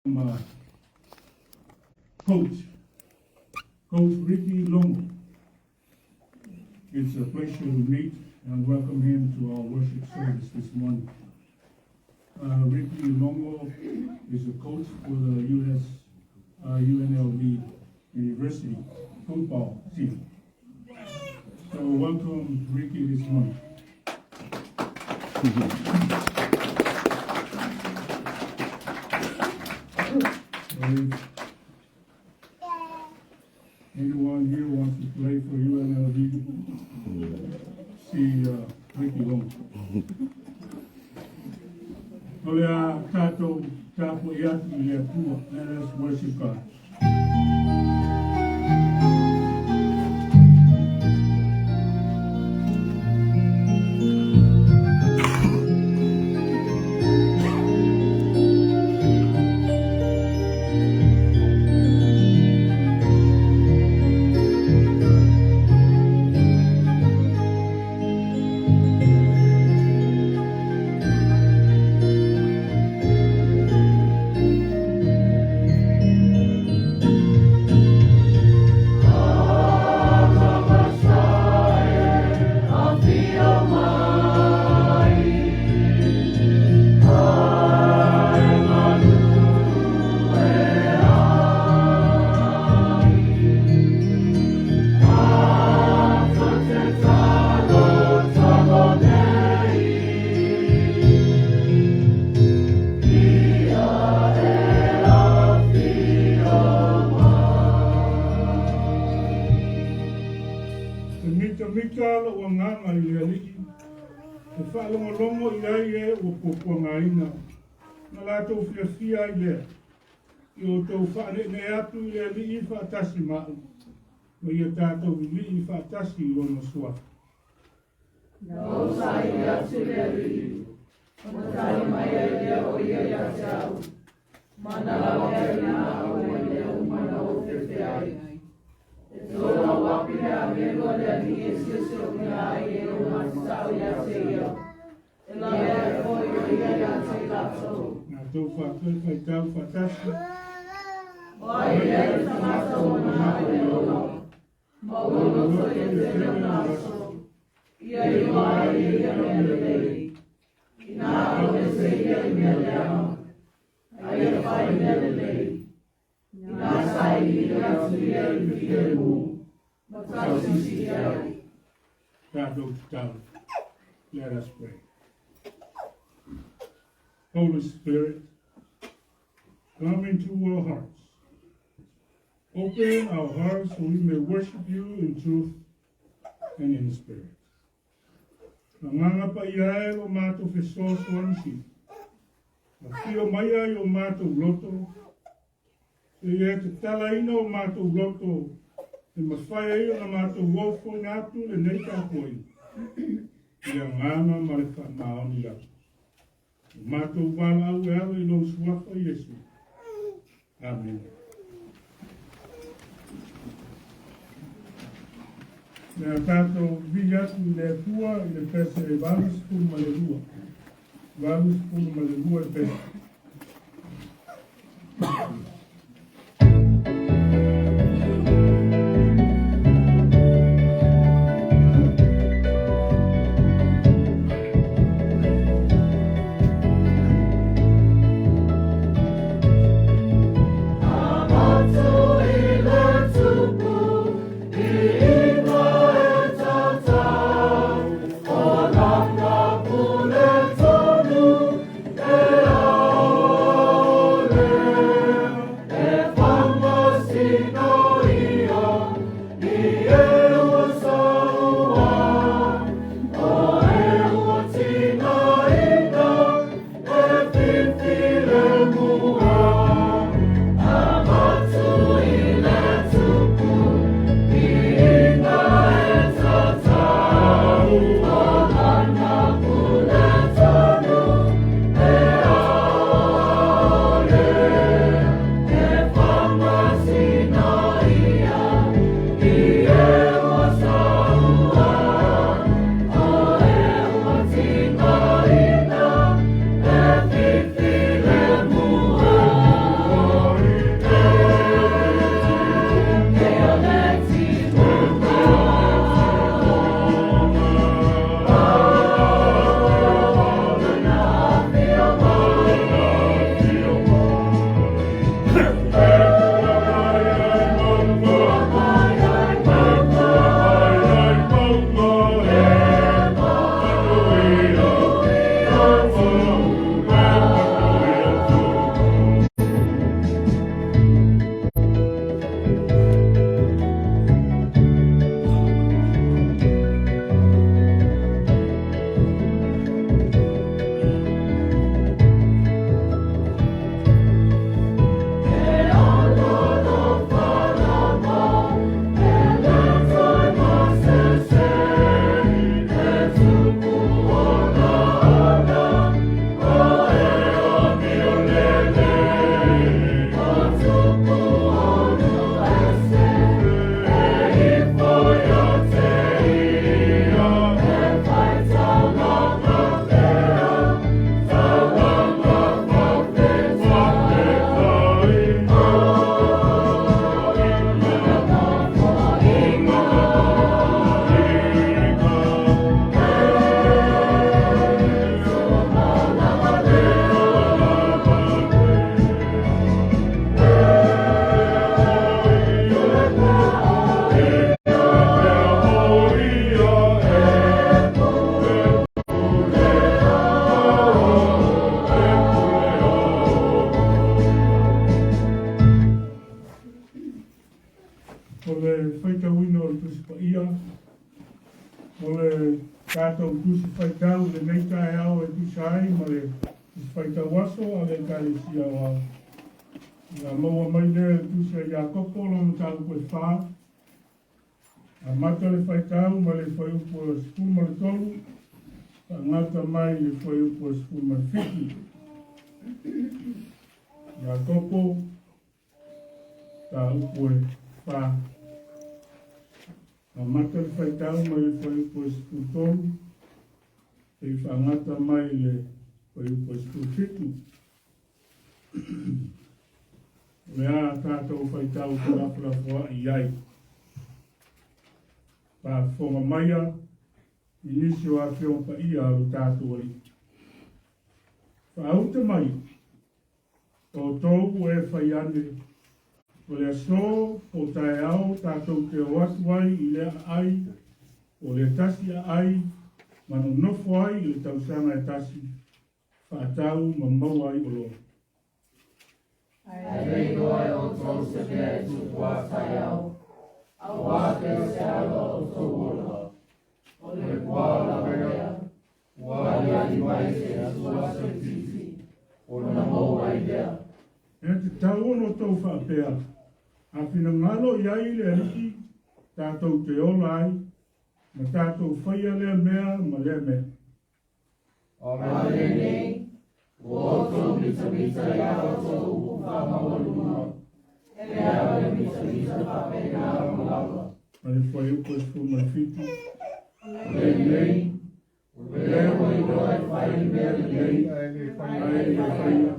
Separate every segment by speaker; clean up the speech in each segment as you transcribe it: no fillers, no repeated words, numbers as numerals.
Speaker 1: Coach, Coach Ricky Logo. It's a pleasure to meet and welcome him to our worship service this morning. Ricky Longo is a coach for the U.S. UNLV University football team. So welcome, Ricky, this morning. So if anyone here wants to play for UNLV, see Ricky Longo. O le a tātou tapuai atu i le Atua. Let us worship God. E mitamita lou agaga i le Alii, e faalogologo i ai e ua puapuagaina, na latou fiafia ai lea, i outou faaneenee atu i le Alii faatasi ma au, ma ia tatou vivii faatasi i lona suafa.
Speaker 2: Na ou saili atu i le Alii, ona tali mai ai lea o ia ia te au, ma na lawe ai na au mai mea uma na ou fefe ai. E tolau api le agelu a le Alii e siosiogia ai e o matatau ia te ia. E lawe ai foi o ia ia te i latou.
Speaker 1: Tatou faatoe faitau faatasi.
Speaker 2: O ai lea le tagata ua manao e ola, ma ua loto i le tele o nā aso, ia iloa ai e ia mea lelei. Inā aloese ia i mea leaga, a ia fai mea lelei. Inā sailiili atu ia i le filemu, ma tausisi i ai.
Speaker 1: Tatou tatalo. Let us pray. Holy Spirit, come into our hearts. Open our hearts so we may worship you in truth and in spirit. Agaga Paia e lo matou fesoasoani sili. Afio maia i o matou loto, seia e tatalaina o matou loto e mafai ai ona matou ofoina atu lenei tapuaiga i le agaga ma le faamaoni lava. O matou valaau e ala i lou suafa Iesu. Amene. Le a tatou vivii atu i le Atua i le pese 82. 82 le pese. faitauina o le Tusi Paia, o le tatou Tusi Faitau i lenei taeao e tusa ai ma le Tusi Faitau Aso a le Ekalesia Aoao. O le a maua mai lea i le Tusi a Iakopo lona mataupu e 4, amata le faitau mai le fuaiupu 13, faagata mai le fuaiupu 17. Iakopo, mataupu e 4. Amata le faitau mai le fuaiupu 13, seia faagata mai le fuaiupu 17. O le a tatou faitau felafolafoai ai. Faafofoga maia i nisi o Afioga Paia a lo tatou Alii. Faauta mai, outou e fai ane, o le aso po o taeao tatou te o atu ai i lea aai, o le tasi aai, ma nonofo ai i le tausaga e tasi, faatau ma maua ai oloa.
Speaker 2: Ae le iloa e outou se mea e tupu a taeao, auā pe o se alo o outou ola. O le puao lava lea, ua aliali mai se asuasu itiiti, ona maua ai lea.
Speaker 1: E tatau ona outou faapea, a finagalo i ai le Alii, tatou te ola ai, ma tatou faia lea mea ma lea mea.
Speaker 2: A o lenei, ua outou mitamita i a outou upu faamaualuga, e leaga le mitamita faapena ua lava.
Speaker 1: Ma le fuaiupu 17.
Speaker 2: O lenei, o lea ua iloa e fai le mea lelei,
Speaker 1: ae le faia,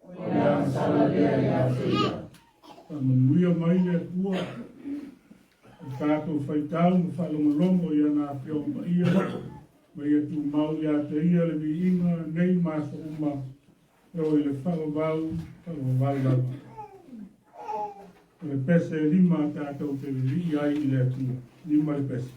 Speaker 2: o le agasala lea ia te ia.
Speaker 1: Faamanuia mai le Atua i tatou faitau ma faalogologo i ana Afioga Paia, ma ia tumau ia te ia le viiga nei ma aso uma, e oo i le faavavau, faavavau lava. O le pese e 5 tatou te vivii ai i le Atua. 5 le pese.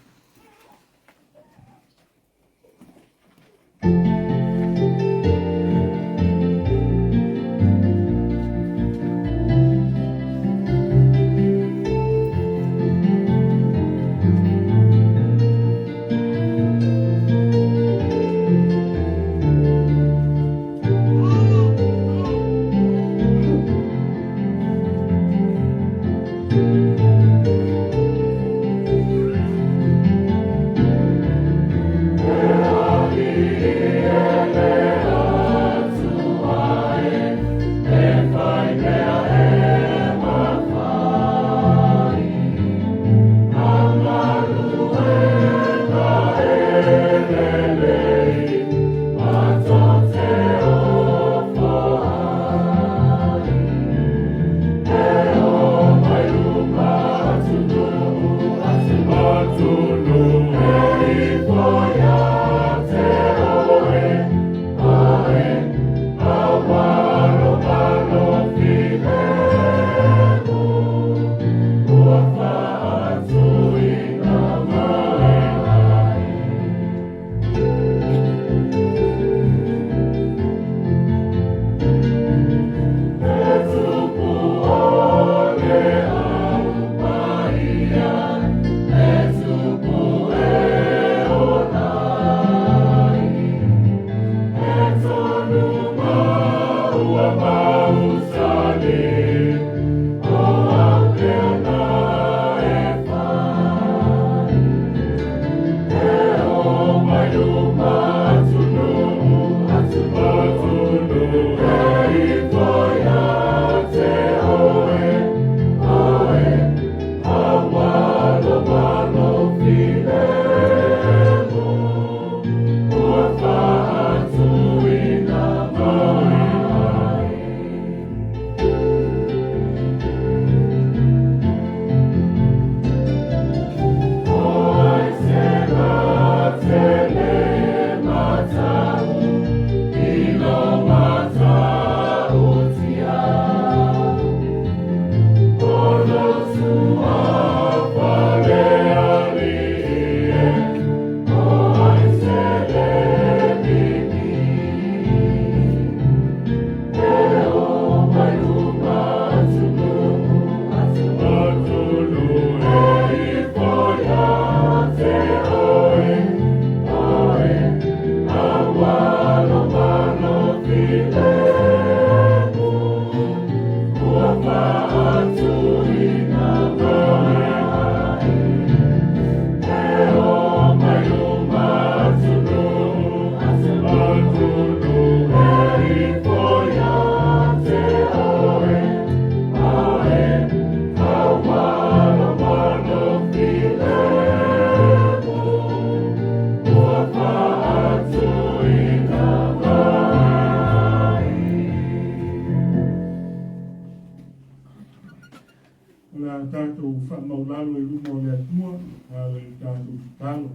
Speaker 1: O le a tatou faamaulalo i luma o le Atua, ala i le tatou tatalo,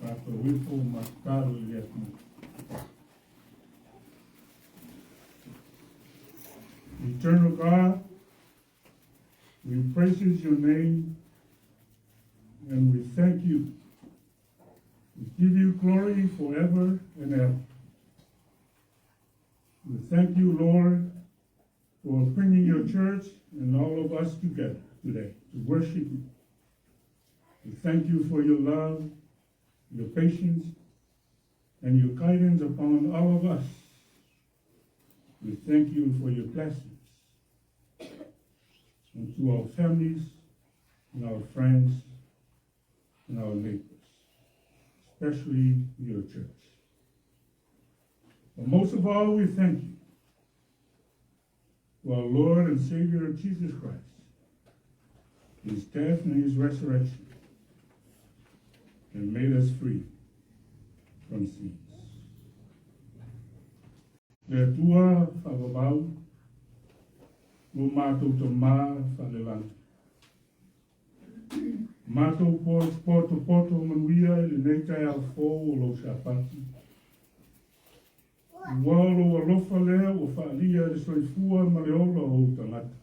Speaker 1: tatou ifo ma tatalo i le Atua. Eternal God, we praises your name and we thank you. We give you glory forever and ever. We thank you, Lord, for bringing your church and all of us together today to worship you. We thank you for your love, your patience, and your guidance upon all of us. We thank you for your blessings unto our families and our friends and our neighbors, especially your church. But most of all, we thank you for our Lord and Savior Jesus Christ, his death and his resurrection, and made us free from sins. Le Atua faavavau, lo matou Tamā faalelagi. Matou potopoto manuia i lenei taeao fou o lou Sapati. Ua o lou alofa lea ua faaalia i le soifua ma le ola o ou tagata.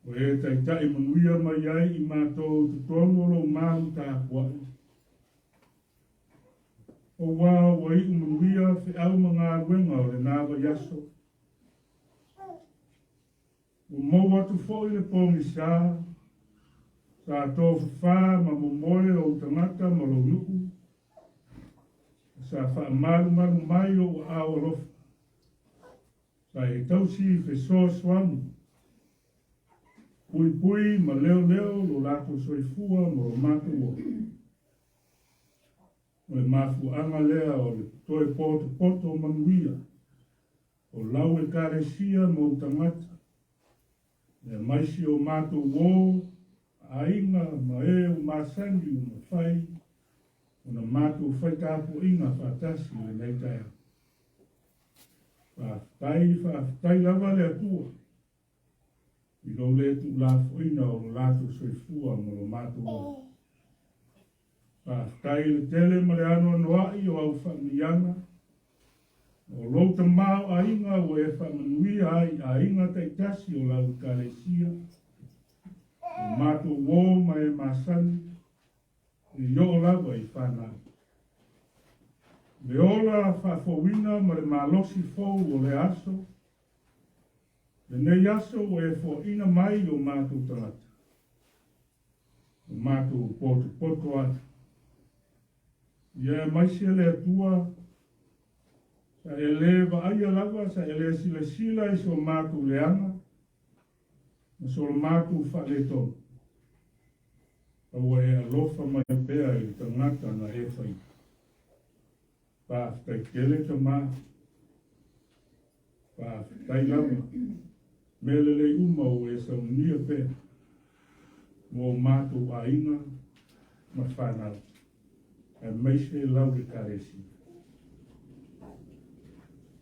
Speaker 1: Ua e taitai manuia mai ai i matou i totonu o lou malu tapuai. Auā ua iu manuia feau ma galuega o lena vaiaso. Ua maua atu foi le pogisa sa tofafā ma momoe ou tagata ma lou nuu, sa faamalumalu mai ou aao alofa, sa e tausi fesoasoani, puipui ma leoleo lo latou soifua ma lo matou ola. O le mafuaaga lea o le toe potopoto manuia o lau Ekalesia ma ou tagata, e aemaise o matou uo, aiga ma e ua masani ua mafai ona matou fai tapuaiga faatasi i lenei taeao. Faafetai, faafetai lava le Atua i lou le tuulafoaina o lo latou soifua ma lo matou ola. Faafetai i le tele ma le anoanoai o au faamanuiaga o lou tamaoaiga ua e faamanuia ai i aiga taitasi o lau Ekalesia, o matou uo ma e masani, e oo lava i fanau. Le ola faafouina ma le malosi fou o lea aso, lenei aso ua e foaina mai i o matou tagata, o matou potopoto ai. Ia aemaise le Atua, sa e le vaaia lava, sa e le silasila i so matou leaga ma so matou faaletonu, a ua e alofa mai pea i le tagata na e faia. Faafetai tele Tamā. Faafetai lava. Mea lelei uma ua e saunia pea mo o matou aiga ma fanau, aemaise lau Ekalesia.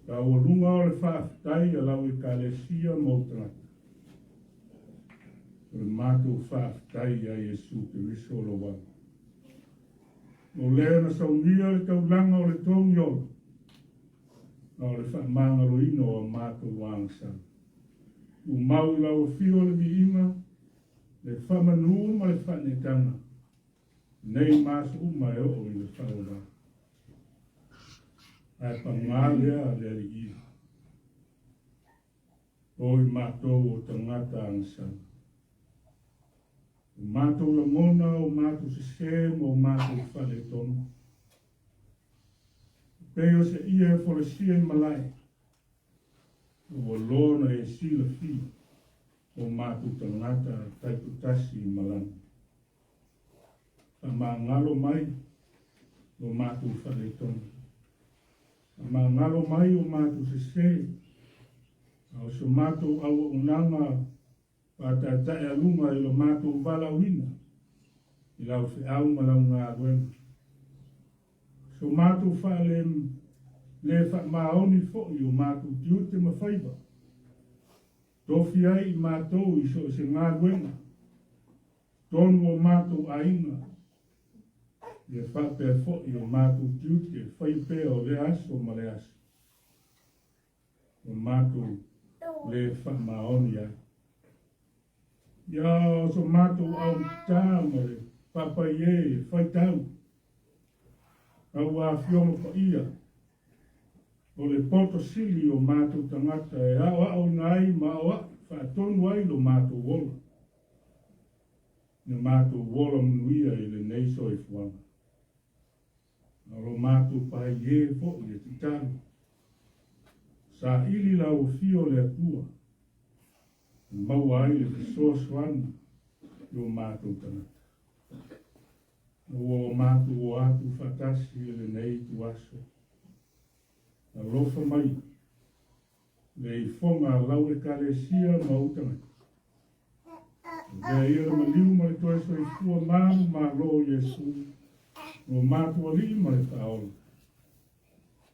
Speaker 1: Taualuga o le faafetai a lau Ekalesia ma ou tagata, o le matou faafetai ia Iesu Keriso lou Ama. O lea na saunia le taulaga o le togi ola, a o le faamagaloina o a matou agasala. Tumau i lau afio le viiga, le faamanu ma le faaneetaga, nei ma aso uma e oo i le faavavau. Ae pagā lea le Alii, o i matou o tagata agasala. O matou lagona, o matou sesē ma o matou faaletonu. E pei o se ie e folasia i malae. Ua loa ona e silafia o matou tagata taitoatasi i malagi. Faamagalo mai lo matou faaletonu. Faamagalo mai o matou sesē, a o so matou auaunaga faataetaealuga i lo matou valaauina i lau feau ma lau galuega. So matou faale le faamaoni foi i o matou tiute ma faiva, tofi ai i matou i so o se galuega, tonu o matou aiga, ia faapea foi o matou tiute faia pea o lea aso ma lea aso, ua matou le faamaoni ai. Ia o so matou augata ma le papai e e faitau, lau Afioga Paia, o le poto sili o matou tagata e aoaoina ai ma aoai faatonu ai lo matou ola, ina matou ola manuia i lenei soifuaga. A o lo matou pai e foi e tatalo, saili lau afio o le Atua, e maua ai le fesoasoani i o matou tagata. Ua o matou o atu faatasi i lenei ituaso. Alofa mai le ifoga a lau Ekalesia ma ou tagata. Avea ia le maliu ma le toe soifua malu malo o Iesu, lo matou Alii ma le Faaola,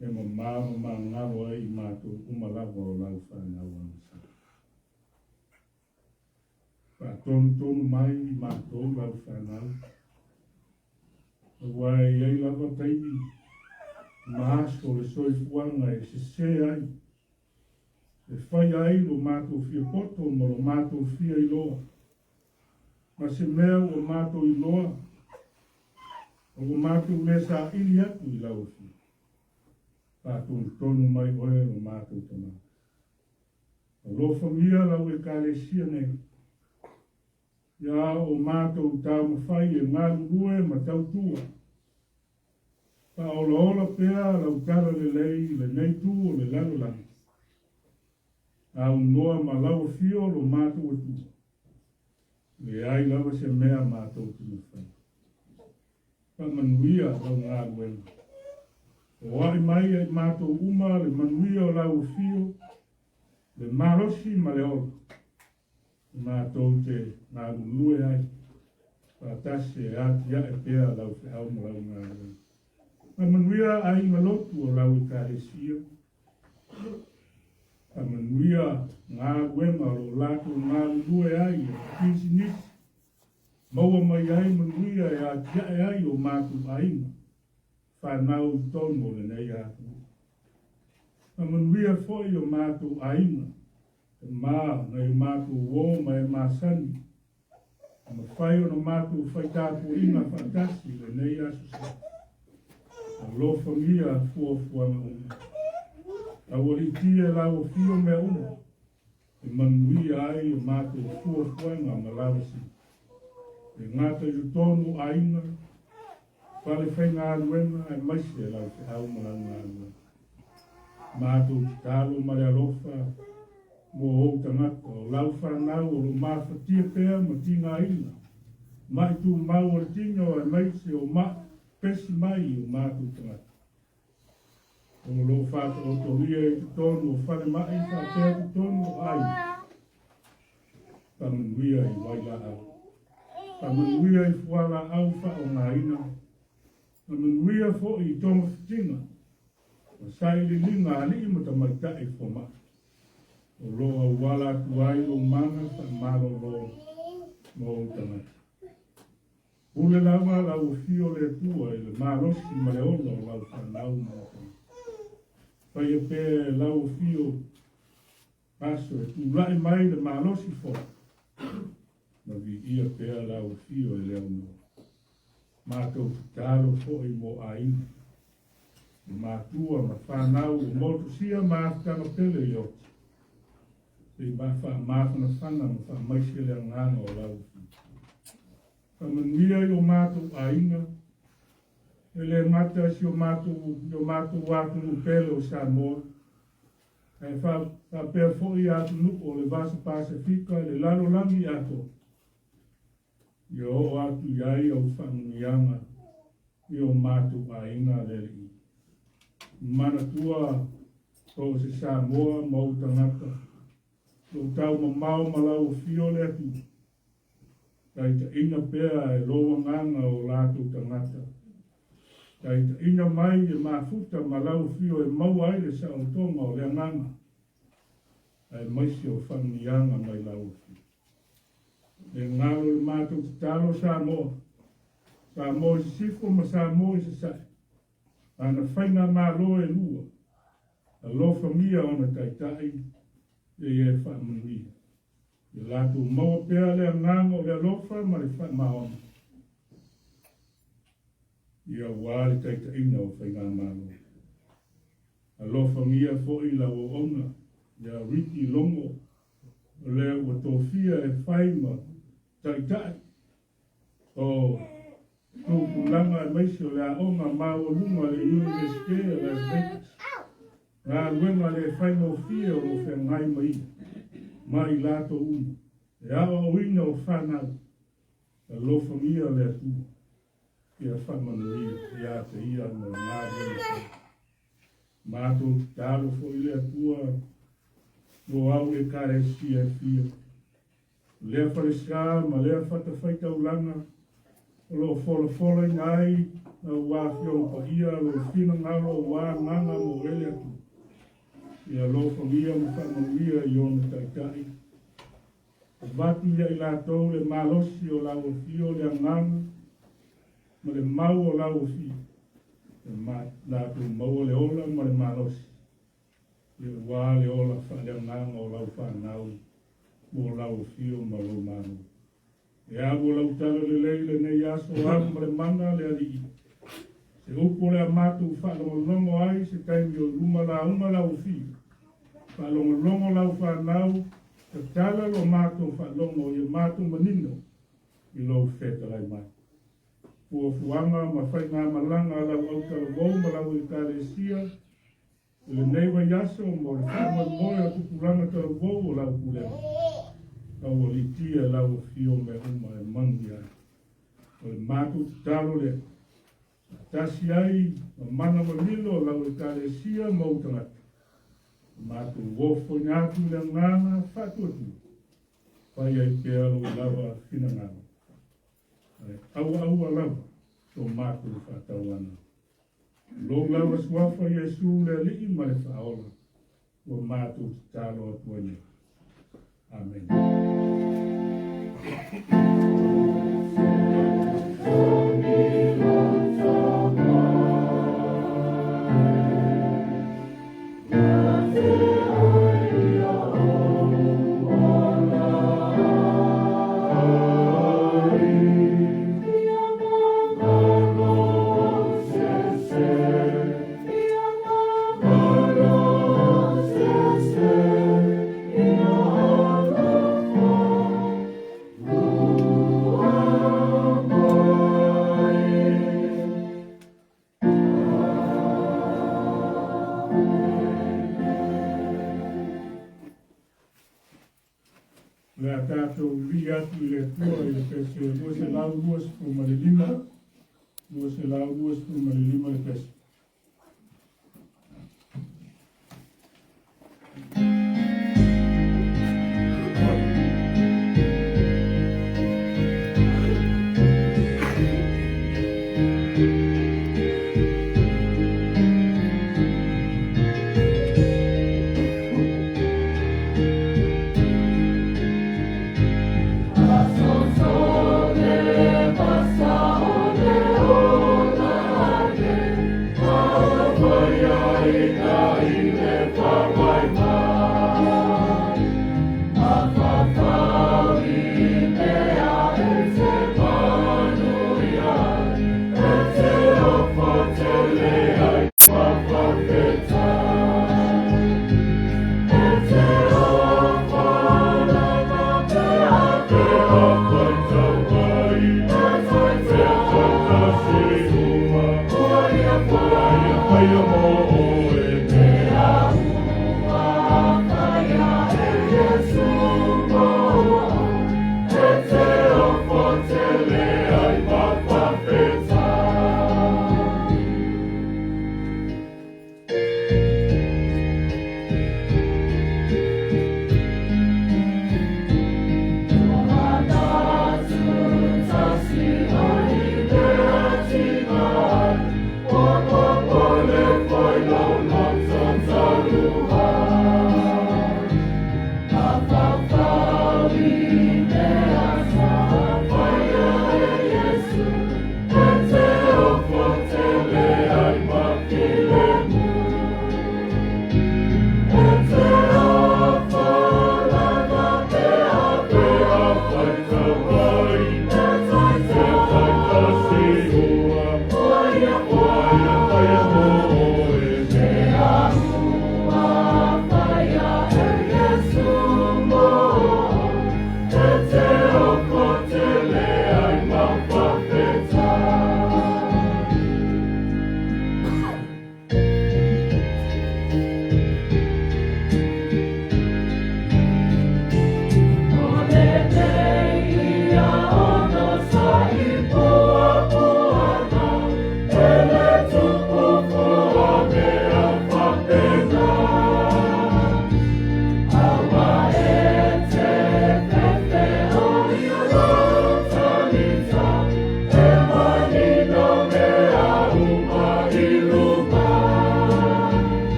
Speaker 1: e mamā ma magalo ai i matou uma lava o lau fanau agasala. Faatonutonu mai i matou lau fanau, aua e i ai lava taimi ma aso o le soifuaga e sesē ai, e faia ai lo matou fia poto ma lo matou fia iloa, ma se mea ua matou iloa, ma ua matou le saili atu i lau Afioga. Faatonutonu mai oe lo matou Tama. Alofagia lau Ekalesia nei, ia o matou taumafai e galulue ma tautua. Faaolaola pea lau talalelei i lenei tu o le lalolagi. Aunoa ma lau afio lo matou Atua. Leai lava se mea matou te mafai. Faamanuia lau galuega. Oai mai ia i matou uma le manuia o lau afio, le malosi ma le ola, e matou te galulue ai faatasi e atiae pea lau feau ma lau galuega. Faamanuia aiga lotu o lau Ekalesia. Faamanuia galuega o lo o latou galulue ai i pisinisi. Maua mai ai manuia e atiae ai o matou aiga, fanau i totonu o lenei atunuu. Faamanuia foi o matou aiga, tama, nai o matou uo ma e masani, e mafai ona matou fai tapuaiga faatasi i lenei aso Sa. Alofagia fuafuaga uma. Taualiitia e lau afio mea uma. E manuia ai o matou fuafuaga ma lavasiga. E gata i totonu o aiga, fale faigaluega aemaise lau feau ma lau galuega. Matou tatalo ma le alofa mo ou tagata, o lau fanau o lo mafatia pea ma tigaina, ma'i tumau o le tino aemaise o ma'i pesi mai i o matou tagata. O lo o faataotolia i totonu o falemai faapea totonu o aiga. Faamanuia i vailaau. Faamanuia i fualaau faaaogaina. Faamanuia foi i togafitiga ma sailiiliga a alii ma tamaitai fomai. O lo o auala atu ai lou mana faamalolo mo ou tagata. Pule lava lau afio le Atua i le malosi ma le ola o lau fanau ma lau tagata. Faia pea e lau afio aso e tulai mai le malosi foi, ma viia pea lau afio e le aunoa. Matou tatalo foi mo aiga, ma matua ma fanau o motusia ma afutaga pele i oti. Se i faamafanafana ma faamaise le agaga o lau afio. Faamanuia i o matou aiga, e le gata i si o matou, i o matou atunuu pele o Samoa, Ae faapea foi atunuu o le Vasa Pasefika i le lalolagi atoa, ia oo atu i ai au faamanuiaga i o matou aiga le Alii. Manatua so o se Samoa ma ou tagata, lou taumamao ma lau afio le Atua, taitaiina pea e lou agaga o latou tagata. Taitaiina mai e mafuta ma lau afio e maua ai le saolotoga o le agaga, aemaise o faamanuiaga mai lau afio. E galo i le matou tatalo Samoa, Samoa i Sisifo ma Samoa i Sasae, ana faigamalo e lua, alofagia ona taitai ia ia e faamanuia. Ia latou maua pea le agaga o le alofa ma le faamaoni, ia aua le taitaiga o faigamalo. Alofagia foi lau auauna ia Ricky Logo, o lea ua tofia e fai ma taitai o tupulaga aemaise o le aoga maualuga a le Iunivesite o Las Vegas. Galuega le faigofie o lo o feagai ma ia ma i latou uma e aoaoina o fanau. Alofagia le Atua ia faamanuia ia te ia ma le galuega fai. Matou tatalo foi le Atua mo au Ekalesia e fia, lea falesa ma lea fatafaitaulaga o lo o folafolaina ai lau Afioga paia, lou finagalo aua agaga mo e le Atua. Ia alofagia ma faamanuia i ona taitai. Avatu ia i latou le malosi o lau afio, le agaga ma le mau o lau afio, ia latou maua le ola ma le malosi, ia aua le ola faaleagaga o lau fanau mo lau afio ma lou Malo. E alu o lau tala lelei lenei aso alu ma le mana le Alii. Se upu o le a matou faalogologo ai se taimi o i luma lauga lau afio. Faalogologo lau fanau, tatala lo matou faalogo ia matou manino i lou fetalai mai. Fuafuaga ma faigamalaga a lau autalavou ma lau Ekalesia i lenei vaiaso mo le faamoemoe o tupulaga talavou o lau pulega, taualiitia e lau afio mea uma e manuia ai. O le matou tatalo lea, faatasi ai ma mana mamilo o lau Ekalesia ma ou tagata, matou ofoina atu i le agaga faatuatua, fai ai pea lou lava finagalo. Ae auaua lava so matou faatauana. Lou lava suafa Iesu le Alii ma le Faaola, ua matou tatalo atu ai nei. Amene. O le a tatou vivii atu i le Atua i le pese 225, 225 le pese.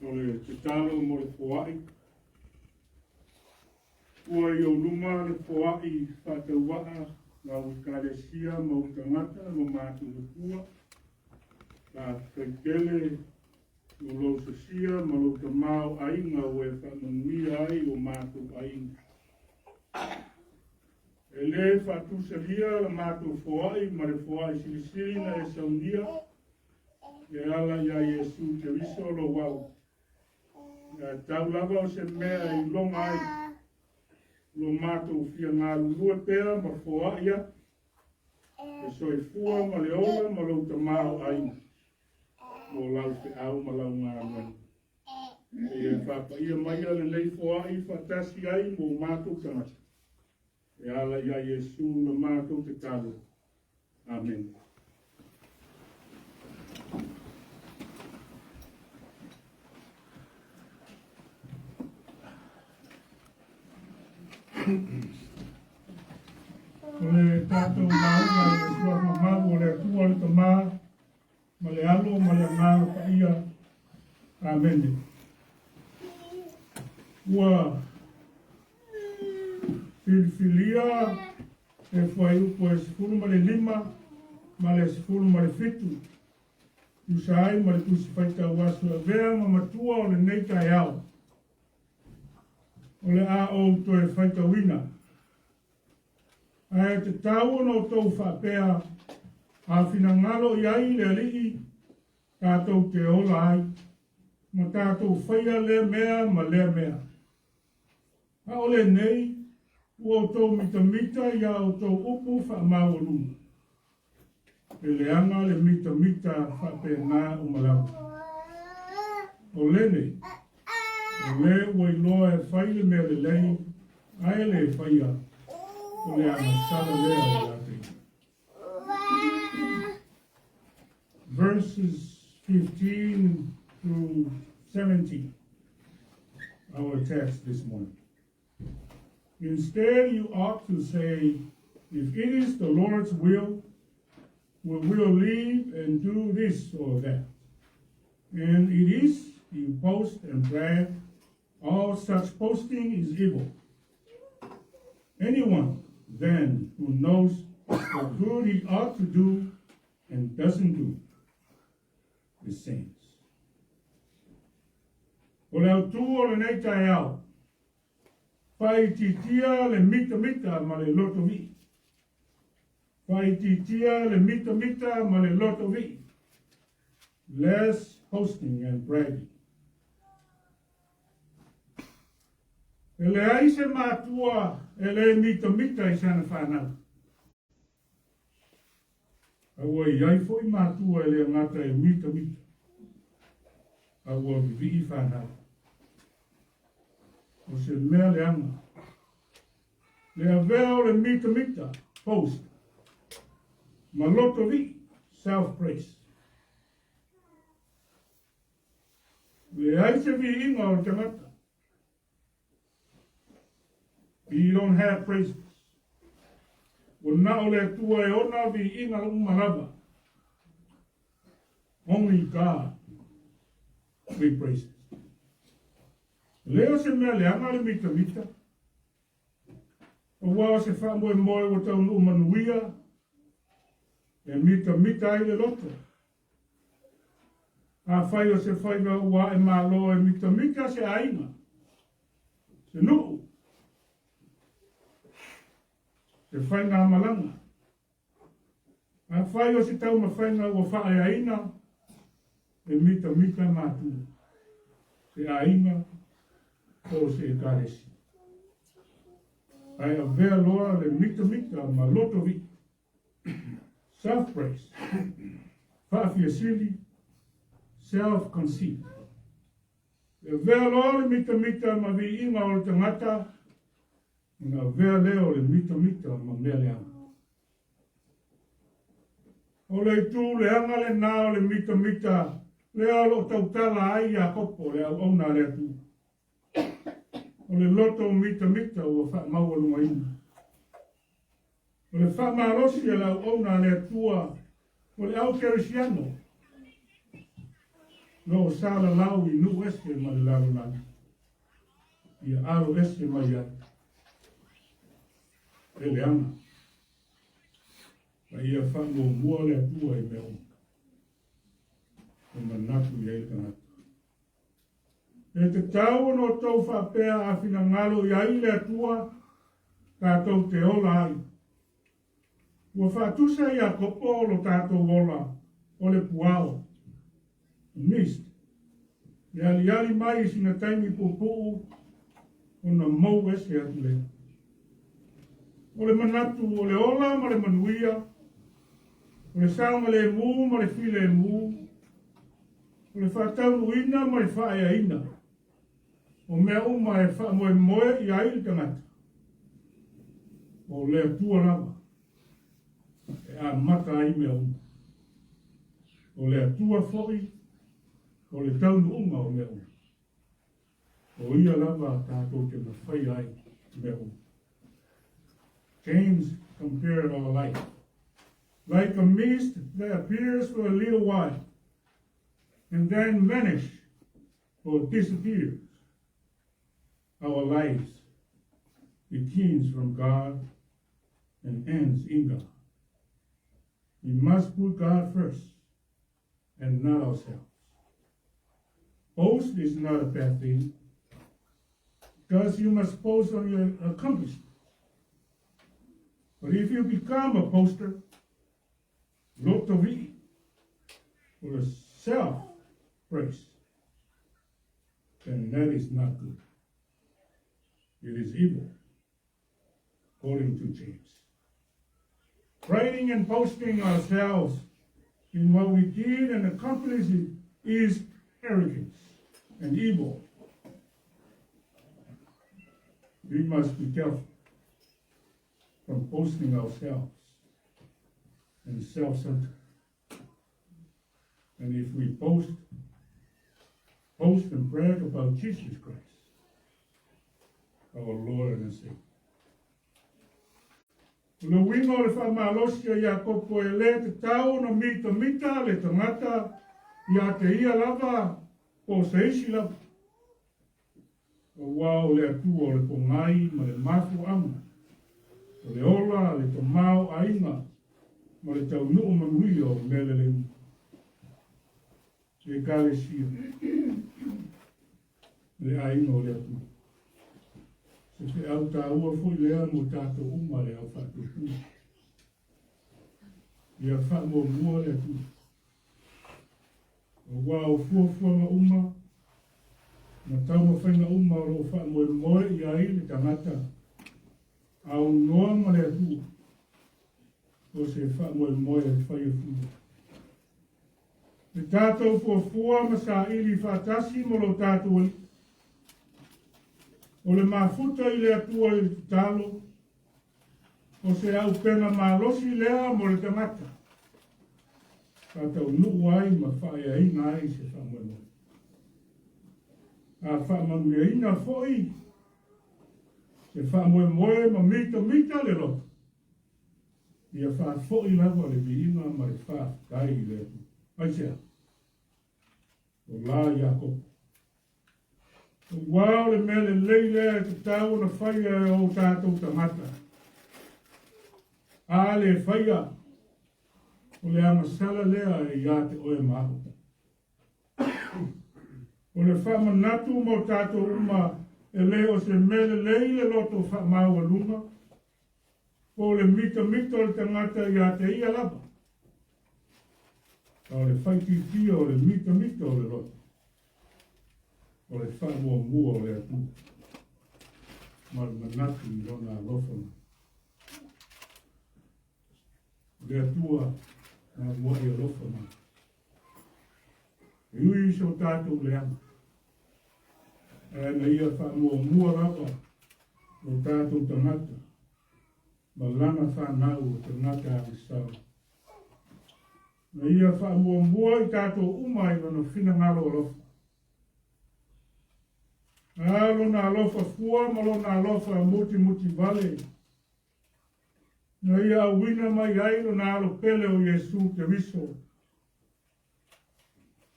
Speaker 1: O le tatalo mo le foai. Ua i ou luma le foai faatauvaa lau ekalesia ma ou tagata lo matou Atua. Faafetai tele mo lou sosia ma lou tamaoaiga ua e faamanuia ai o matou aiga. E lē faatusalia la matou foai ma le foai silisili na e saunia e ala iā Iesu Keriso lou Au. Ae tau lava o se mea e iloga ai lo matou fia galulue pea ma foai atu le soifua ma le ola ma lou tamaoaiga mo lau feau ma lau galuega. Seia e faapaia maia lenei foai faatasi ai ma o matou tagata. E ala iā Iesu la matou tatalo. Amene. O le tatou lauga i le Suafa Mau o le Atua le Tama, ma le Alo ma le Agaga Paia. Amene. Ua filifilia e fuaiupu e 15 ma le 17 tusa ai ma le Tusi Faitau Aso e avea ma matua o lenei taeao. O le a ou toe faitauina. Ae tatau ona outou faapea, a finagalo i ai le Alii, tatou te ola ai, ma tatou faia lea mea ma lea mea. A o lenei, ua outou mitamita i a outou upu faamaualuga. E leaga le mitamita faapena uma lava. O lenei, o le ua iloa e fai le mea lelei, ae le faia, o le agasala lea ia te ia. Verses 15 through 17, our text this morning. Instead, you ought to say, if it is the Lord's will, we will live and do this or that. And it is, you boast and brag. All such boasting is evil. Anyone, then, who knows the good he ought to do and doesn't do, is sins. O le autū o lenei taeao, faaitiitia le mitamita ma le lotovii. Faaitiitia le mitamita ma le lotovii. Less boasting and bragging. E leai se matua e le mitamita i sana fanau. A ua i ai foi matua e le gata e mitamita, a ua vivii fanau. O se mea leaga. Le avea o le mitamita, boast, ma loto vii, self-praise. Leai se viiga o le tagata. You don't have praises. Ua na o le Atua e ona viiga uma lava. Only God we praise. Le o se mea leaga le mitamita. Aua o se faamoemoe ua taunuu manuia e mitamita ai le loto. Afai o se faiva ua ae malo e mitamita se aiga, se nuu, se faigamalaga. Afai o se taumafaiga ua faaeaina e mitamita matua, se aiga po o se ekalesia. Ae avea loa le mitamita ma loto vii Self-praise, faafiasili, self-conceit. E avea loa le mitamita ma viiga o le tagata, ona avea lea o le mitamita ma mea leaga. O le itu leaga lenā o le mitamita lea o lo o tautala ai Iakopo le auauna a le Atua. O le loto mitamita ua faamaualugaina. O le faamalosi a le auauna a le Atua o le au kerisiano lo o salalau i nuu ese ma le lalolagi, ia alo ese mai ai e leaga ma ia faamuamua le Atua i mea uma e manatu i ai le tagata. E tatau ona outou faapea a finagalo i ai le Atua tatou te ola ai. Ua faatusa Iakopo lo tatou ola o le puao, mist, e aliali mai i sina taimi puupuu ona mou ese atu lea. O le manatu o le ola ma le manuia, o le saogalemu ma le filemu, O le faataunuuina ma le faaeaina o mea uma e faamoemoe i ai le tagata, o le Atua lava e amata ai mea uma. O le Atua foi o le taunuuga o mea uma. O ia lava tatou te mafaia ai mea uma. James compared our life like a mist that appears for a little while and then vanish or disappears. Our lives begins from God and ends in God. We must put God first and not ourselves. Boast is not a bad thing because you must boast on your accomplishment. But if you become a boaster, lotovi, or a self-praise, then that is not good. It is evil, according to James. Priding and boasting ourselves in what we did and accomplished is arrogance and evil. We must be careful from boasting ourselves and self-centered. And if we boast, boast and brag about Jesus Christ, our Lord and Savior. O le uiga o le faamalosi a Iakopo e lē tatau ona mitamita le tagata ia te ia lava po o se isi lava, auā o le Atua o le pogai ma le mafuaaga, o le ola, le tamaoaiga ma le taunuu manuia o mea lelei uma. Ekalesia, le aiga o le Atua. Se feau taua foi lea mo tatou uma le au faatuatua. Ia faamuamua le Atua. Aua o fuafuaga uma ma taumafaiga uma o lo o faamoemoe i ai le tagata aunoa ma le Atua. O se faamoemoe e faia fua. E tātou fuafua ma saili faatasi mo lo tātou Alii. O le mafuta i le Atua i le tatalo, o se aupega malosi lea mo le tagata. Faataunuu ai ma faaeaina ai se faamoemoe. A faamanuiaina foi se faamoemoe ma mitamita le loto, ia faafoi lava le viiga ma le faafetai i le Atua. Aisea? O la Iakopo. Aua o le mea lelei lea e tatau ona faia e o tatou tagata. A le faia, o le agasala lea e ia te oe ma au. O le faamanatu mo tatou uma e le o se mea lelei le loto faamaualuga, po o le mitamita o le tagata ia te ia lava. A o le faitiitia o le mitamita o le loto, o le faamuamua o le Atua ma le manatu i lona alofa mai. O le Atua na muai alofa mai. E ui i so tātou leaga, ae na ia faamuamua lava o tātou tagata ma lana whanau o tagata agasala. Na ia faamuamua i tātou uma i lona finagalo alofa. A lona alofa fua ma lona alofa mutimuti vale. Na ia auina mai ai lona alo pele o Iesu Keriso.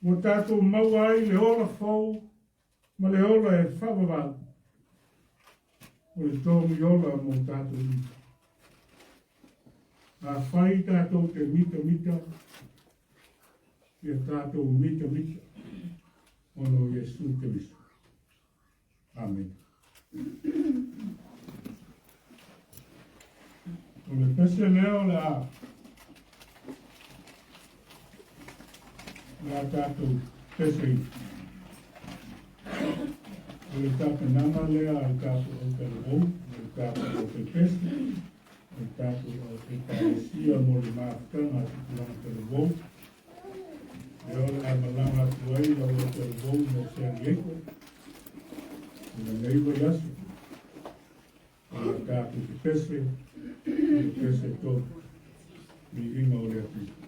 Speaker 1: Ua tātou maua ai le ola fou ma le ola e faavavau. O le togi ola mo tātou uma. Afai tātou te mitamita, ia tātou mitamita, ona o Iesu Keriso. Amen. O le pese lea o le a le a tātou pese i. O le tapenaga lea a le tātou autalavou, o le tātou autaipese, o le tātou autaikalesia mo le mafutaga a tupulaga talavou. Lea o le a malaga atu ai lau autalavou mo San Diego. I lenei vaiaso. O le tātou te pese, o le pese tolu. Viiga o le Atua.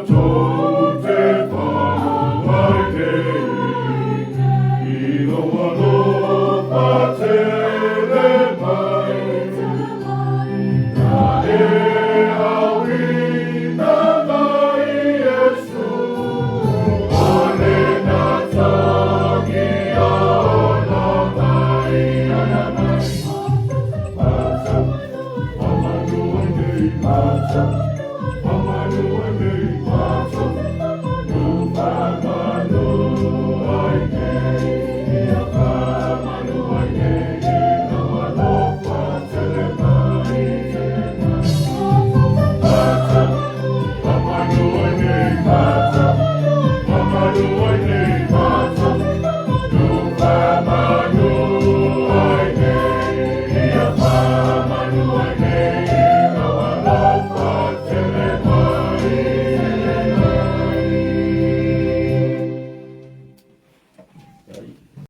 Speaker 3: Matou te Faafetai.